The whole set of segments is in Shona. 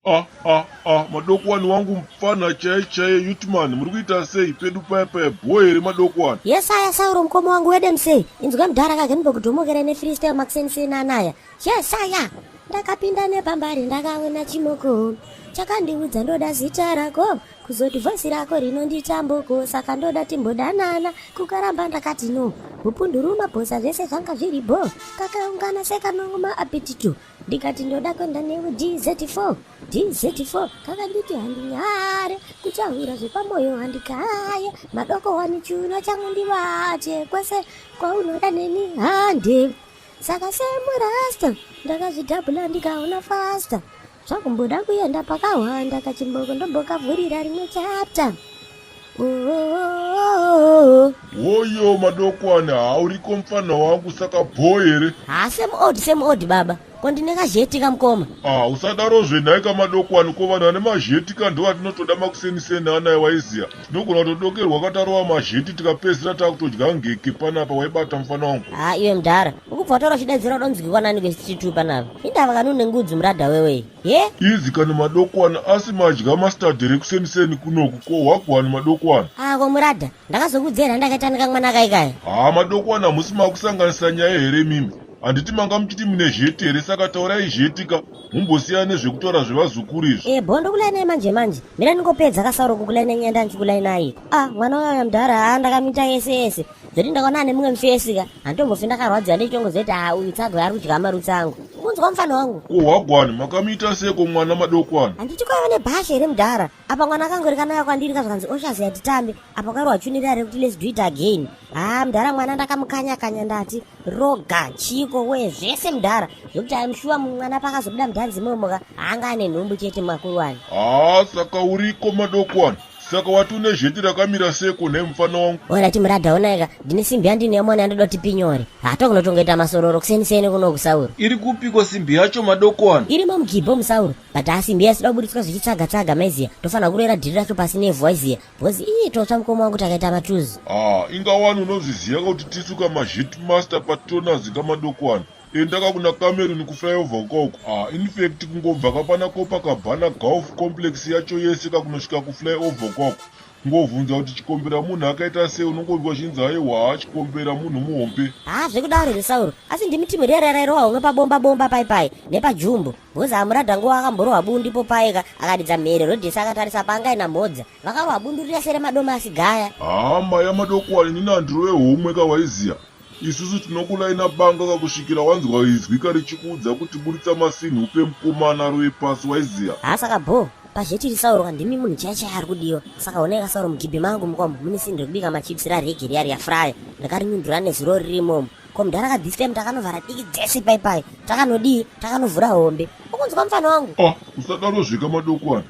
Ah, ah, ah, madokwani wangu mfana chai chaiye yutman muri kuita sei pedu paya paya bho here madokwani? Yesaya Sauro mukoma wangu wedemsei inzwa mudhara kake ndimbokudomokera nefreestyle makuseniseni anaya. Yesaya ndakapinda nepambari ndakaona chimoko chakandiudza ndoda zita rako kuzoti voisi rako rinonditamboko saka ndoda timbodanana kukaramba ndakati no mupunduru mabhosa zvese zvanga zviri bho kakaungana sekanongoma apetito ndikati ndoda kuenda newe dz4 dz4 kakanditi handinyare kutaura zvepamoyo handikaye madoko wani chiuno changu ndibate kwese kwaunoda neni hande saka semurasta ndakazvidhabhula ndikaona fasta zvakumboda kuenda pakahwanda kachimboko ndombokavhurira rimwe chapter. Hoyo madokwana hauriko mfana wangu saka bho here? Ha same old same old baba. Ko ndine kazheti kamukoma. Ah usadarozve nhai kamadokwani ko vanhu vane mazheti ka ndo vatinotoda makuseniseni anaye waiziya. Tinogona kutodokerwa katarova mazheti tikapedzisira takutodya ngeke panapa waibata mfana wangu. Ha iwe mdhara ukubva wataura uchidaidzira udonzwikwa nani kwestreet 2 panapa. Indava kani une ngudzu mradha wewe. Ye? Izi kana madokwana asi madya mustard here kuseniseni kunoku ko wagwani madokwana. Ah ko muradha ndakazokudzera ndakaita nekamwana kai kaya. Haa madokwana hamusi makusanganisa nyaya here imimi handiti manga muchiti mune zheti here saka taurai zheti ka mumbosiyana nezvekutaura zvevazukuru izvi. Eh bho ndokulainai manje manje mira ndingopedza kasauro kukulainai nyaya ndanchikulainai. Ah mwana uya mudhara haa ndakamuita yese yese zvoti ndakaona ane mumwe mufesi ka handitombofi ndakarwadziwa ndichitongoziva kuti haa uyu tsago ari kudya marutsi angu ukunzwa mufana wangu. Ko wagwani makamuita seko mwana madokwana. Handiti kwaiva nebhasha here mudhara apa mwana akangorekanaya kwandiri ka zvikanzi oshazi yatitambe apa kwairohwa chunirira rekuti let's do it again haa mudhara mwana ndakamukanya kanya ndati roga chiko wee zvese mudhara zvekuti I'm sure mwana pakazobuda mudhanzi imomo ka haanga ane nhumbu chete makuruwani. Haa saka uriko madokwana. Saka wati une zheti rakamira seko nhai mufana wangu? Orati muradha onaika ndine simbi yandine yamwana yandoda kuti pinyore. Hato kunotongoita masororo kuseni seni kuno kusauro. Iri kupiko simbi yacho madokwana? Irimo mugibho musauro. But asimbi yasida kuburitswa zvichitsaga tsaga maiziya. Tofanira kuroera dhiri racho pasi nevhu waiziya. Because ii totsva mukoma wangu takaita matuzi. Ah, inga wani unozviziva kuti tisu kamazheti master patronazi kamadokwana. Enda ka kuna Cameron ku flyover ukoko. Ah, in fact kungobva ka pana Copacabana Golf Complex yacho yese ka kunosvika ku flyover ukoko. Kungovhunza kuti chikombera munhu akaita sei unongonzwa zvinzi haiwa chikombera munhu muhombe. Haa zvekudaro here Sauro asi ndimi team riya riya rairohwa homwe pabomba bomba pai pai nepajumbo because amuradha nguva akamborohwa bundu ipo paye ka akaridza mhere rodhesi akatarisa paanga aina mhodza vakarohwa bundu riya seremadomasi gaya. Haa maya madokuwani inini handirove homwe ka waiziya. Isusu tinokulaina banga ka kusvikira wanzwa izwi ka richikuudza kuti buritsa masinhi upe mukomana arove pasi waiziya. Haa saka bho pazvetiri Sauro ka ndimi munhu chaiye chaiye ari kudiwa saka honai ka Sauro mugibhi mangu mukomo mune sinhi rekubika machips raregi riya riya fryer ndakarinyundura nezuro riri imomo ko mudhara ka this time takanovhara diki dzese pai pai takanodii takanovhura hombe ukunzwa mufana wangu. Ah usadaro zveka madokwana.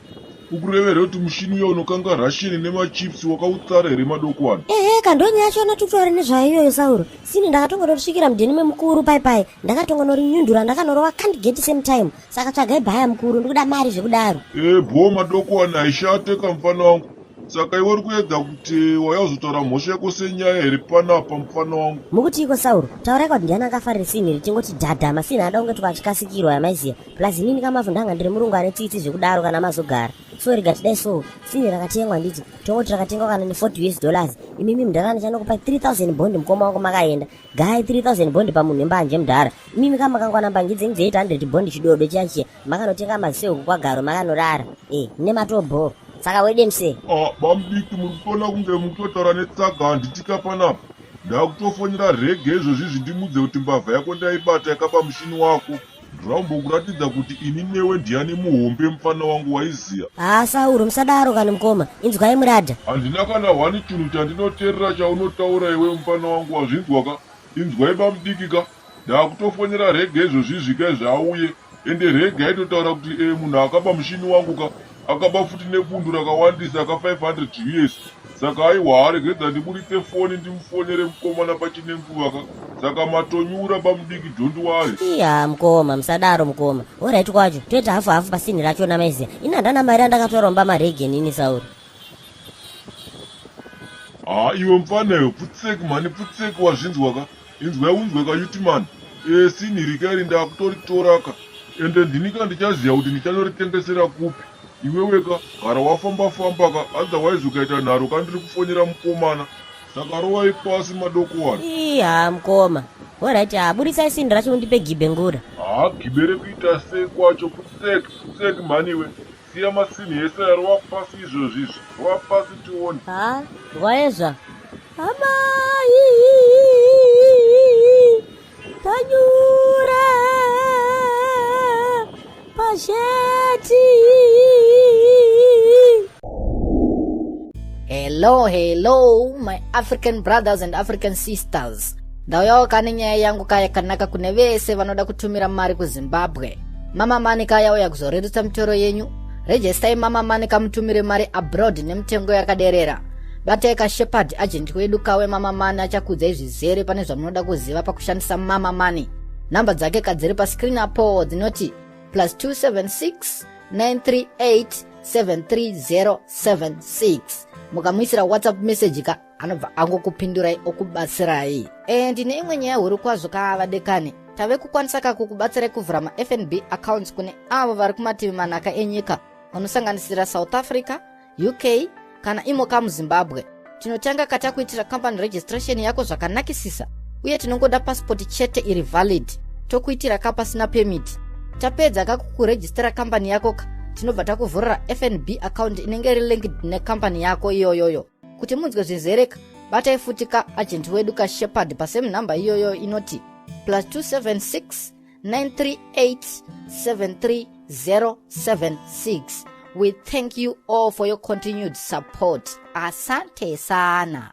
Ukureva here kuti mushini uya unokanga Russian nemachips wakautsara here madokwana? Ehe ka ndonyaya yacho yandatotaura nezvayo iyoyo Sauro. Sini ndakatongonorisvikira mudheni memukuru pai pai ndakatongonorinyundura ndakanorova can't get same time saka tsvagai bhaya mukuru ndikuda mari zvekudaro. Eh bho madokwana haishate ka mfana wangu. Saka iwe uri kuedza kuti wauya kuzotaura mhosva yako senyaya here panapa mfana wangu? Mukutiiko Sauro? Taurai kuti ndiani angafarire sinhi iri tingoti dhadha masinhi ada kunge twachikasikirwa yamaiziya. Plus inini kamavhu ndanga ndiri murungu ane tsitsi zvekudaro kana mazogara. So rega tidai so sinhi rakatengwa nditi tongoti rakatengwa kana ne 40 US dollars. Imimi mudhara ndichanokupai 3000 bond mukoma wangu makaenda. Gai 3000 bond pamunhu wembanje mudhara. Imimi kamakangwana mbanje dzenyu dze 800 bond chidodo chiya chiya. Makanotenga mazisehuku kwagaro makanorara. Eh, nematobho. Saka wede mse. Ah, bamudiki muri kutoona kunge mukutotaura netsaga handitika panapa. Ndakutofonera rege izvozvi izvi ndimudze kuti mbavha yako ndaibata yakaba mushini wako. Ndrambokuratidza kuti ini newe ndiani muhombe mfana wangu waiziya. Haa Sauro musadaro kani mukoma. Inzwai muradha. Handina kana hwani chinhu chandinoterera chaunotaura iwe mfana wangu wazvinzwa ka? Inzwai bamudiki ka. Ndakutofonera Rege izvozvizvi ka izvi auye. Ende Rege aitotaura kuti eh munhu akaba mushini wangu ka akaba futi nebundu rakawandisa ka 500 us. Saka aiwa regedza ndiburitse foni ndimufonere mukomana pachine nguva ka. Saka matonyura bamudiki don't worry. Iya mukoma musadaro mukoma. Alright kwacho toita hafu hafu pasinhi rachona maiziya. Ini handana mari yandakatoromba marege nini Sauro. Haa iwe mfana iwe pfutseki mhani pfutseki wazvinzwa ka. Inzwai unzwe ka Yutiman. Eh sinhi rika iri ndakutoritora ka. Ende ndinika ndichaziva kuti ndichanoritengesera kupi. Iweweka gara wafamba-famba ka, otherwise ukaita nharo ka ndiri kufonera mukomana. Saka rovai pasi madokowani. Ii haa mukoma. Horaiti haa burisai sinhi racho undipe gibe ngura. Haa gibe rekuita sei kwacho putsek putsek mhani iwe. Siya masinhi ese aya rova pasi izvozvi izvi. Rova pasi tione. Haa rwaezva. Amai tanyura pasheti. Hello, hello, my African brothers and African sisters. Ndauyawo kane nyaya yangu kaya kanaka kune vese vanoda kutumira mari kuZimbabwe. Mama Mani kaya uya kuzorerutsa mitoro yenyu. Registai Mama Mani kamutumire mari abroad nemitengo yakaderera. Batai ka Shepherd agent wedu kawe Mama Mani achakuudzai zvizere pane zvamunoda kuziva pakushandisa Mama Mani. Namba dzake kadziri pascreen apo dzinoti plus 276 938 73076. Mukamuisira WhatsApp message ka anobva angokupindurai okubatsirai. And neimwe nyaya huru kwazvo ka vadekani, tave kukwanisa ka kukubatsirai kuvhura maFNB accounts kune avo vari kumativi manaka enyika vanosanganisira South Africa, UK kana imo ka muZimbabwe. Tinotanga katakuitira company registration yako zvakanakisisa uye tinongoda pasipoti chete iri valid, tokuitira ka pasina permit. Tapedza ka kukurejistera kambani yako ka, tinobva takuvhurira FNB account inenge iri linked nekambani yako iyoyoyo. Kuti munzwe zvizereka, batai futi ka agent wedu ka Shepherd pasame number iyoyo inoti plus 276 938 73076. We thank you all for your continued support. Asante sana.